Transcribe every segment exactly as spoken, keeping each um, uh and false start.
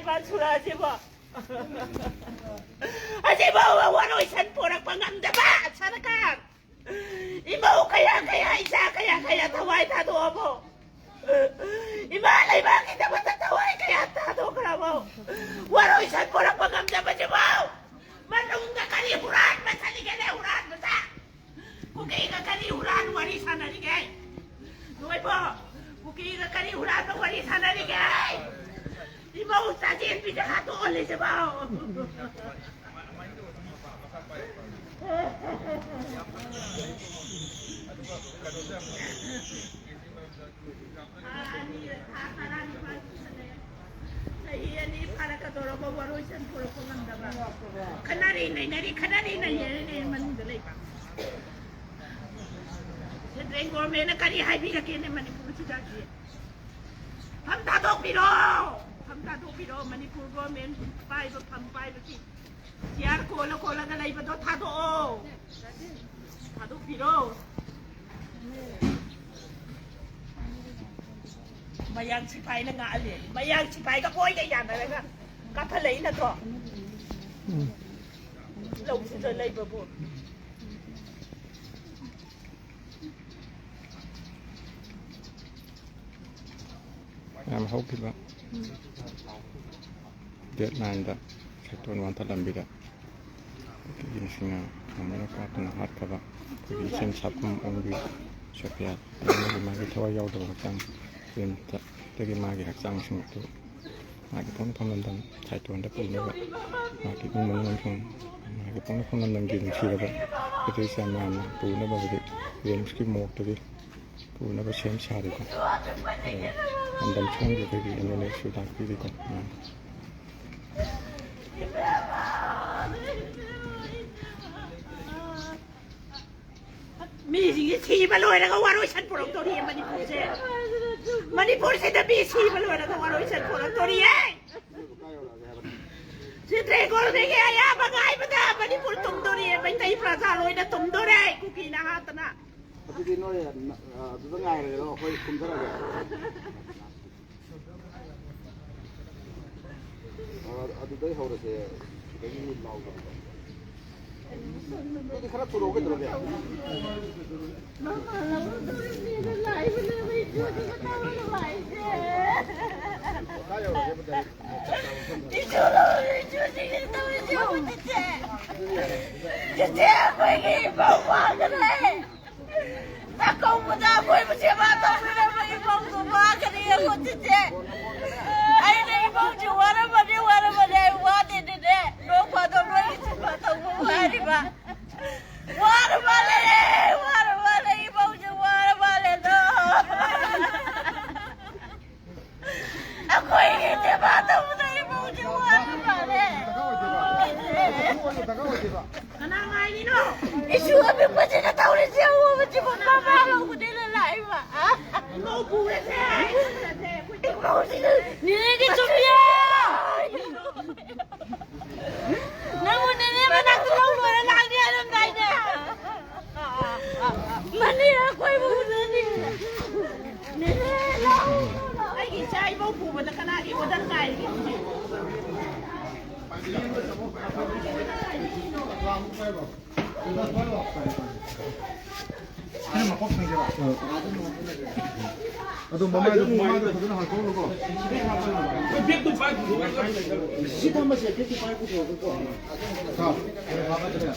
ꯏꯃꯥ ꯁꯨꯔꯥꯁꯤꯕꯣ꯫ ꯑꯁꯤꯐꯥꯎꯕ ꯋꯥꯔꯣꯏ ꯁꯟ ꯄꯣꯔꯛꯄ ꯉꯝꯗꯕ ꯁꯔꯀꯥꯔ꯫ ꯏꯃꯧ ꯀꯌꯥ ꯀꯌꯥ, ꯏꯆꯥ ꯀꯌꯥ ꯀꯌꯥ ꯊꯋꯥꯏ ꯊꯥꯗꯣꯛꯑꯕꯣ? ꯏꯃꯥ ꯂꯩꯕꯥꯛꯀꯤꯗꯃꯛꯇ ꯊꯋꯥꯏ ꯀꯌꯥ ꯊꯥꯗꯣꯛꯈ꯭ꯔꯕꯣ? ꯋꯥꯔꯣꯏ ꯁꯟ ꯄꯣꯔꯛꯄ ꯉꯝꯗꯕꯁꯤꯐꯥꯎ ꯃꯅꯨꯡꯗ ꯀꯔꯤ ꯍꯨꯔꯥꯟꯕ ꯆꯠꯂꯤꯒꯦꯅꯦ, ꯍꯨꯔꯥꯟꯕꯗ? ꯀꯨꯀꯤꯒ ꯀꯔꯤ ꯍꯨꯔꯥꯟ ꯋꯥꯔꯤ ꯁꯥꯟꯅꯔꯤꯒꯦ? ꯅꯣꯏꯕꯣ, ꯀꯨꯀꯤꯒ ꯀꯔꯤ ꯍꯨꯔꯥꯟꯕ ꯋꯥꯔꯤ ꯁꯥꯟꯅꯔꯤꯒꯦ? ꯏꯃꯧ ꯆꯥꯆꯦꯟꯕꯤꯁꯦ ꯍꯥꯠꯇꯣꯛꯍꯜꯂꯤꯁꯤꯕꯣ꯫ ꯊꯥ ꯑꯅꯤ, ꯊꯥ ꯇꯔꯥꯅꯤꯄꯥꯜ ꯁꯨꯖꯜꯂꯛꯑꯦ꯫ ꯆꯍꯤ ꯑꯅꯤ ꯐꯥꯔꯛꯀꯗꯧꯔꯕ ꯋꯥꯔꯣꯏ ꯁꯟ ꯄꯨꯔꯛꯄ ꯉꯝꯗꯕ꯫ ꯈꯠꯅꯔꯤ ꯅꯩꯅꯔꯤ, ꯈꯠꯅꯔꯤ ꯅꯩꯅꯔꯤꯅꯦ ꯃꯅꯨꯡꯗ ꯂꯩꯕ꯫ ꯁꯦꯟꯇ꯭ꯔꯦꯜ ꯒꯣꯔꯃꯦꯟꯅ ꯀꯔꯤ ꯍꯥꯏꯕꯤꯔꯒꯦꯅꯦ ꯃꯅꯤꯄꯨꯔꯁꯤꯗ ꯍꯧꯖꯤꯛ? ꯐꯝ ꯊꯥꯗꯣꯛꯄꯤꯔꯣ! ꯐꯝ ꯊꯥꯗꯣꯛꯄꯤꯔꯣ! ꯃꯅꯤꯄꯨꯔ ꯒꯣꯔꯃꯦꯟ ꯄꯥꯏꯕ, ꯐꯝ ꯄꯥꯏꯕꯁꯤ ꯆꯤꯌꯥꯔ ꯀꯣꯜꯂ ꯀꯣꯜꯂꯒ ꯂꯩꯕꯗꯣ ꯊꯥꯗꯣꯛꯑꯣ! ꯊꯥꯗꯣꯛꯄꯤꯔꯣ! ꯃꯌꯥꯡ ꯁꯤꯐꯥꯏꯅ ꯉꯥꯛꯍꯜꯂꯦ꯫ ꯃꯌꯥꯡ ꯁꯤꯐꯥꯏꯒ ꯃꯣꯏꯒ ꯌꯥꯅꯔꯒ ꯀꯥꯞꯍꯜꯂꯛꯏ ꯅꯠꯇ꯭ꯔꯣ? ꯎꯝ꯫ ꯂꯧꯁꯤꯗ ꯂꯩꯕꯕꯨ꯫ ꯌꯥꯝ ꯍꯧꯈꯤꯕ ꯗꯦꯠ ꯅꯥꯏꯟꯗ ꯁꯥꯏꯇꯣꯟ ꯋꯥꯟꯊꯠꯂꯝꯕꯤꯗ ꯀꯨꯀꯤꯁꯤꯡꯅ ꯅꯣꯡꯃꯩꯅ ꯀꯥꯞꯇꯨꯅ ꯍꯥꯠꯈ꯭ꯔꯕ ꯑꯩꯈꯣꯏꯒꯤ ꯏꯆꯦꯝ ꯁꯥꯐꯝ ꯑꯣꯡꯕꯤ ꯁꯣꯐꯤꯌꯥ, ꯃꯥꯒꯤ, ꯃꯥꯒꯤ ꯊꯋꯥꯏ ꯌꯥꯎꯗꯕ ꯍꯛꯆꯥꯡ ꯐꯤꯂꯝꯗꯒꯤ ꯃꯥꯒꯤ ꯍꯛꯆꯥꯡꯁꯤꯡ ꯑꯗꯨ ꯃꯥꯒꯤ ꯄꯣꯛꯅꯐꯝ ꯂꯝꯗꯝ ꯁꯥꯏꯇꯣꯟꯗ ꯄꯨꯅꯕ, ꯃꯥꯒꯤ ꯏꯃꯨꯡ ꯃꯅꯨꯡ ꯑꯃꯁꯨꯡ ꯃꯥꯒꯤ ꯄꯣꯛꯅꯐꯝ ꯂꯝꯗꯝꯒꯤ ꯅꯨꯡꯁꯤꯔꯕ ꯏꯆꯦ ꯏꯆꯥ ꯃꯌꯥꯝꯅ ꯄꯨꯅꯕ ꯍꯧꯖꯤꯛ ꯔꯤꯝꯁꯀꯤ ꯃꯣꯔꯒꯇꯒꯤ ꯄꯨꯅꯕ ꯁꯦꯝ ꯁꯥꯔꯤꯀꯣ꯫ ꯑꯗꯨꯒ ꯂꯝꯗꯝ ꯁꯣꯝꯒꯤ ꯑꯩꯈꯣꯏꯒꯤ ꯑꯦꯝ ꯑꯦꯜ ꯑꯦꯁꯨ ꯂꯥꯛꯄꯤꯔꯤꯀꯣ꯫ ꯃꯤꯁꯤꯡꯁꯦ ꯁꯤꯕ ꯂꯣꯏꯔꯒ ꯋꯥꯔꯣꯏ ꯁꯟ ꯄꯨꯔꯛꯇꯧꯔꯤꯌꯦ ꯃꯅꯤꯄꯨꯔꯁꯦ꯫ ꯃꯅꯤꯄꯨꯔꯁꯤꯗ ꯃꯤ ꯁꯤꯕ ꯂꯣꯏꯔꯒ ꯋꯥꯔꯣꯏ ꯁꯟ ꯄꯨꯔꯛꯇꯧꯔꯤꯌꯦ꯫ ꯁꯦꯟꯇ꯭ꯔꯦꯜ ꯒꯣꯔꯃꯦꯟꯒꯤ ꯑꯌꯥꯕ ꯉꯥꯏꯕꯗ ꯃꯅꯤꯄꯨꯔ ꯇꯨꯝꯗꯣꯔꯤꯌꯦ, ꯃꯩꯇꯩ ꯄ꯭ꯔꯖꯥ ꯂꯣꯏꯅ ꯇꯨꯝꯗꯣꯔꯦ ꯀꯨꯀꯤꯅ ꯍꯥꯠꯇꯅ꯫ ꯑꯗꯨꯗꯤ ꯅꯣꯏ, ꯑ, ꯑꯗꯨꯗ ꯉꯥꯏꯔꯒꯦꯔꯣ? ꯑꯩꯈꯣꯏ ꯀꯨꯝꯊꯔꯒꯦ꯫ ꯑꯗꯨꯗꯩ ꯍꯧꯔꯁꯦ, ꯁꯤꯗꯒꯤ ꯂꯥꯎꯗꯕꯗꯣ꯫ ꯑꯗꯨꯗꯤ ꯈꯔ ꯊꯨꯔꯛꯑꯣ, ꯀꯩꯗꯧꯔꯒꯦ? ꯃꯃꯥ ꯂꯧꯔꯨꯗꯧꯔꯤꯕꯅꯦꯅ ꯂꯥꯛꯏꯕꯅꯦꯕ, ꯏꯆꯨꯁꯤꯒ ꯇꯧꯔꯒ ꯂꯥꯛꯏꯁꯦ꯫ ꯏꯆꯨ ꯂꯧꯔꯨ, ꯏꯆꯨꯁꯤꯒ ꯇꯧꯔꯤꯁꯦ, ꯍꯧꯖꯤꯛꯁꯦ꯫ ꯆꯤꯆꯦ, ꯑꯩꯈꯣꯏꯒꯤ ꯏꯃꯧ ꯋꯥꯈ꯭ꯔꯦ꯫ ꯆꯥꯛꯀꯧꯕꯗ ꯑꯩꯈꯣꯏꯕꯨ ꯁꯦꯕꯥ ꯇꯧꯕꯤꯔꯕ ꯏꯃꯧꯗꯨ ꯋꯥꯒꯅꯤ ꯌꯦꯡꯉꯨ, ꯆꯤꯆꯦ꯫ ꯑꯩꯅ ꯏꯃꯧꯁꯤ ꯋꯥꯔꯝꯃꯅꯤ, ꯋꯥꯔꯝꯃꯅꯤ, ꯑꯩ ꯋꯥꯗꯦꯅꯦ꯫ ꯅꯣꯡ ꯐꯥꯗꯣꯛ ꯅꯣꯏꯒꯤ ꯁꯦꯕꯥ ꯇꯧꯕꯕꯨ ꯍꯥꯏꯔꯤꯕ꯫ ꯋꯥꯔ ꯃꯥꯜꯂꯦ, ꯋꯥꯔ ꯃꯥꯜꯂꯦ, ꯏꯃꯧꯁꯤ ꯋꯥꯔ ꯃꯥꯜꯂꯦꯗꯣ꯫ ꯑꯩꯈꯣꯏꯒꯤ ꯁꯦꯕꯥ ꯇꯧꯕꯗ ꯏꯃꯧꯁꯦ ꯋꯥꯔ ꯃꯥꯜꯂꯦ꯫ ꯀꯅꯥ ꯉꯥꯏꯔꯤꯅꯣ? ꯏꯁꯨ ꯑꯄꯤꯛꯄꯁꯤꯅ ꯇꯧꯔꯤꯁꯦ, ꯑꯎꯕꯁꯤꯕꯨ ꯃꯃꯥ ꯂꯧꯕꯅꯦꯅ ꯂꯥꯛꯏꯕ꯫ ꯏꯃꯧ ꯄꯨꯔꯁꯦ꯫ ꯏꯃꯧꯁꯤꯅ ꯅꯦꯅꯦꯒꯤ ꯆꯨꯝꯃꯤꯌꯦ꯫ ꯅꯪꯕꯨ ꯅꯦꯅꯦ ꯃꯅꯥꯛꯇ ꯂꯧ ꯂꯣꯏꯔ ꯂꯥꯛꯅꯤ ꯍꯥꯏꯔꯝꯗꯥꯏꯅꯦ꯫ ꯃꯅꯦ ꯑꯩꯈꯣꯏꯕꯨ ꯎꯅꯅꯤ꯫ ꯅꯦꯅꯦ ꯂꯧ꯫ ꯑꯩꯒꯤ ꯏꯆꯥ ꯏꯃꯧ ꯄꯨꯕꯗ ꯀꯅꯥꯒꯤ ꯑꯣꯔꯗꯔ ꯉꯥꯏꯔꯤꯒꯦ ꯍꯧꯖꯤꯛ? ꯑꯗꯣ ꯃꯃꯥꯏꯗꯣ, ꯃꯃꯥꯏꯗꯣ ꯐꯖꯅ ꯍꯥꯡꯇꯣꯛꯎꯅꯨꯀꯣ꯫ ꯁꯤ ꯊꯝꯃꯁꯦ, ꯕꯦꯛꯇꯨ ꯄꯥꯏꯔ ꯄꯨꯊꯣꯔꯛꯎꯀꯣ꯫ ꯁꯥ, ꯁꯤꯗ ꯐꯥꯒꯠꯇ꯭ꯔꯦ꯫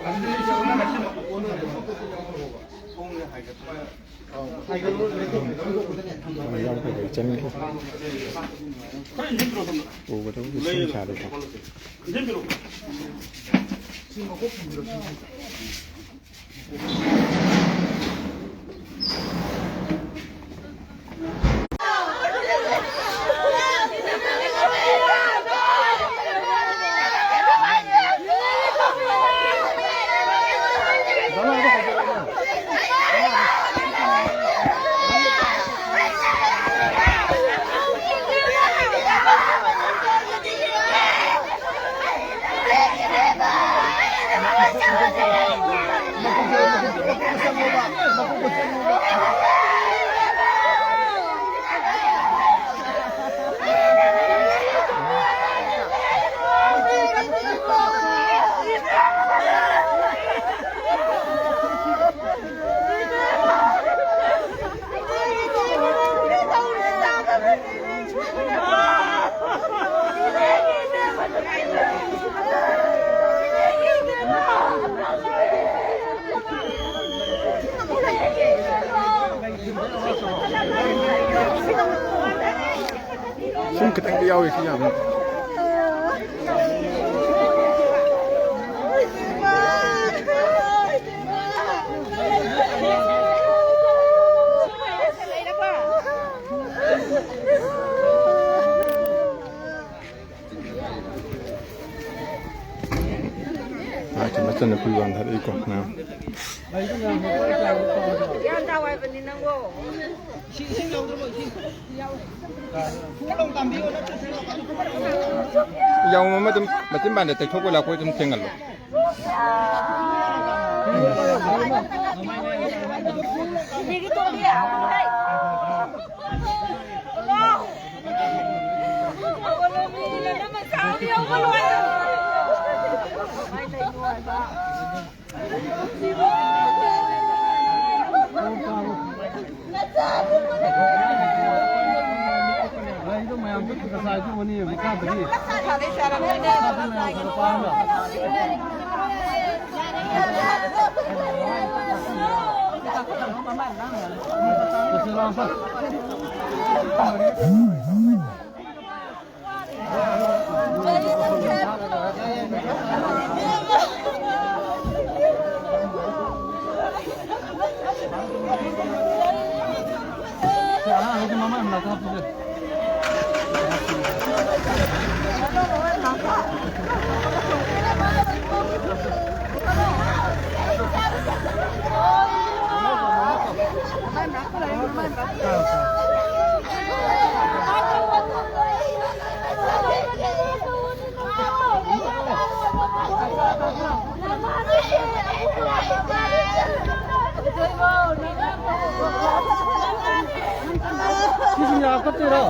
ꯑꯗꯨꯗꯤ ꯁꯤ ꯑꯣꯟꯅꯔꯁꯤ꯫ ꯈꯣꯡꯁꯦ ꯍꯥꯏꯒꯠꯄ꯫ ꯃꯌꯥꯝ ꯀꯩꯀꯩ ꯆꯪꯈꯤ꯫ ꯎꯕꯗꯕꯨ ꯁꯨꯝ ꯁꯥꯔꯦꯀꯣ꯫ ꯈꯤꯇꯪꯗꯤ ꯌꯥꯎꯔꯤ ꯁꯤ ꯌꯥꯝꯅ꯫ ꯃꯥꯒꯤ ꯃꯆꯟꯅꯨꯄꯤ ꯋꯥꯡꯊꯔꯛꯏꯀꯣ ꯃꯌꯥꯝ꯫ ꯌꯥꯎꯝ ꯑꯃ ꯑꯗꯨꯝ ꯃꯆꯤꯟ ꯄꯥꯟꯗ ꯇꯩꯊꯣꯛꯄ ꯂꯥꯛꯄ ꯑꯗꯨꯝ ꯊꯦꯡꯍꯜꯂꯣ꯫ ꯁꯤꯁꯨ ꯌꯥ ꯀꯠꯇꯣꯏꯔꯣ?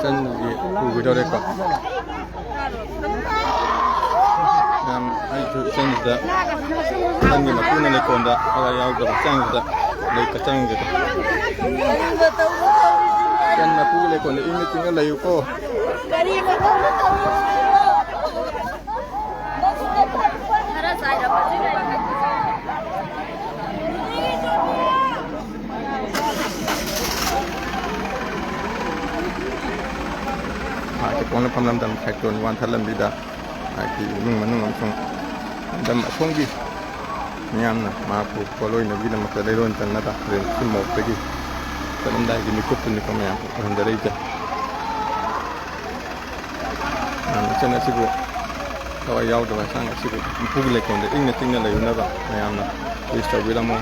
ꯆꯟꯒꯤ ꯄꯨꯈꯤꯗꯧꯔꯦꯀꯣ꯫ ꯌꯥꯝ ꯑꯩꯁꯨ ꯏꯆꯟꯁꯤꯗ ꯏꯆꯟꯒꯤ ꯃꯄꯨꯅ ꯂꯩꯀꯣꯜꯗ ꯊꯋꯥꯏ ꯌꯥꯎꯗꯕ ꯍꯛꯆꯥꯡꯁꯤꯗ ꯂꯩ ꯀꯆꯪꯁꯤꯗ ꯏꯆꯟ ꯃꯄꯨꯒꯤ ꯂꯩꯀꯣꯜꯗ ꯏꯪꯅ ꯆꯤꯛꯅ ꯂꯩꯌꯨꯀꯣ꯫ ꯈꯔ ꯆꯥꯏꯔꯝꯕꯁꯤꯅ ꯂꯝꯗꯝ ꯈꯥꯏꯇꯣꯟ ꯋꯥꯟꯊ ꯂꯝꯕꯤꯗ ꯃꯍꯥꯛꯀꯤ ꯏꯃꯨꯡ ꯃꯅꯨꯡ ꯑꯃꯁꯨꯡ ꯂꯝꯗꯝ ꯑꯁꯣꯝꯒꯤ ꯃꯤꯌꯥꯝꯅ ꯃꯍꯥꯛꯄꯨ ꯄꯣꯠꯂꯣꯏꯅꯕꯒꯤꯗꯃꯛꯇ ꯂꯩꯔꯣꯟ ꯆꯟꯅꯕ ꯔꯤꯝꯁꯀꯤ ꯃꯣꯛꯇꯒꯤ ꯆꯠꯂꯝꯗꯥꯏꯒꯤ ꯃꯤꯀꯨꯞꯇꯨꯅꯤꯀꯣ ꯃꯌꯥꯝ ꯎꯍꯟꯖꯔꯛꯏꯁꯦ꯫ ꯃꯌꯥꯝ ꯏꯆꯟ ꯑꯁꯤꯕꯨ ꯊꯋꯥꯏ ꯌꯥꯎꯗꯕ ꯑꯉꯥꯡ ꯑꯁꯤꯕꯨ ꯃꯄꯨꯒꯤ ꯂꯩꯀꯣꯜꯗ ꯏꯪꯅ ꯆꯤꯛꯅ ꯂꯩꯔꯨꯅꯕ ꯃꯌꯥꯝꯅ ꯋꯤꯁ ꯇꯧꯕꯤꯔꯝꯃꯣ꯫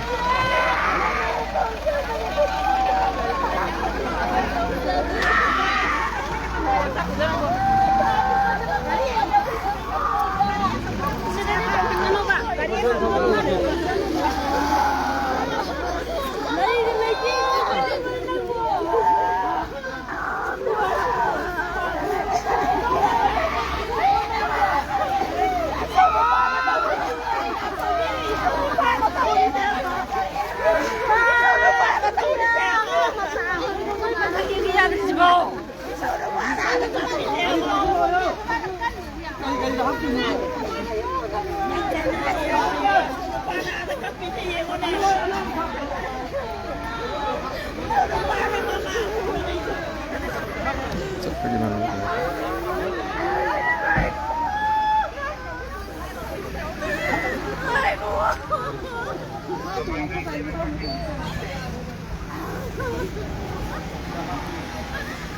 ꯆꯠꯄꯒꯤ ꯃꯃꯤꯡꯗꯣ꯫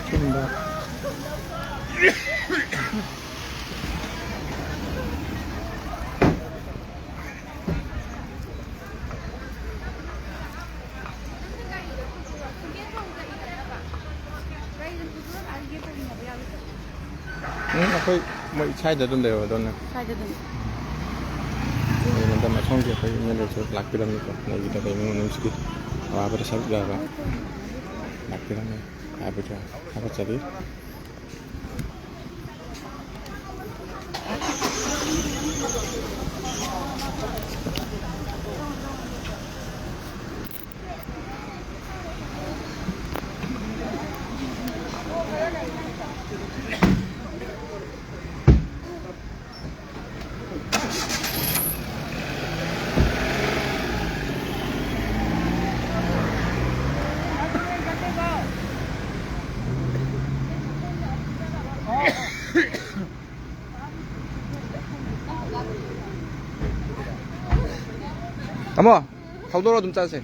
ꯆꯨꯝꯕ꯫ ꯎꯝ, ꯑꯩꯈꯣꯏ ꯃꯣꯏ ꯁ꯭ꯋꯥꯏꯗ ꯑꯗꯨꯝ ꯂꯩꯔꯣ, ꯑꯗꯣꯝꯅ꯫ ꯁ꯭ꯋꯥꯏꯗ ꯑꯗꯨꯝ꯫ ꯃꯣꯏ ꯃꯇꯝ ꯑꯁꯣꯝꯒꯤ ꯑꯩꯈꯣꯏ ꯑꯦꯝ ꯑꯦꯜ ꯑꯦꯁꯨ ꯂꯥꯛꯄꯤꯔꯝꯃꯤꯀꯣ, ꯃꯣꯏꯒꯤꯗ ꯂꯩꯕ ꯃꯅꯨꯡꯁꯤꯒꯤ ꯑꯋꯥꯕꯗ ꯁꯔꯨꯛ ꯌꯥꯕ ꯂꯥꯛꯄꯤꯔꯝꯃꯤ ꯍꯥꯏꯕꯗꯨ ꯊꯥꯒꯠꯆꯔꯤ꯫ ꯇꯥꯃꯣ, ꯊꯧꯗꯣꯔꯣ, ꯑꯗꯨꯝ ꯆꯠꯁꯦ꯫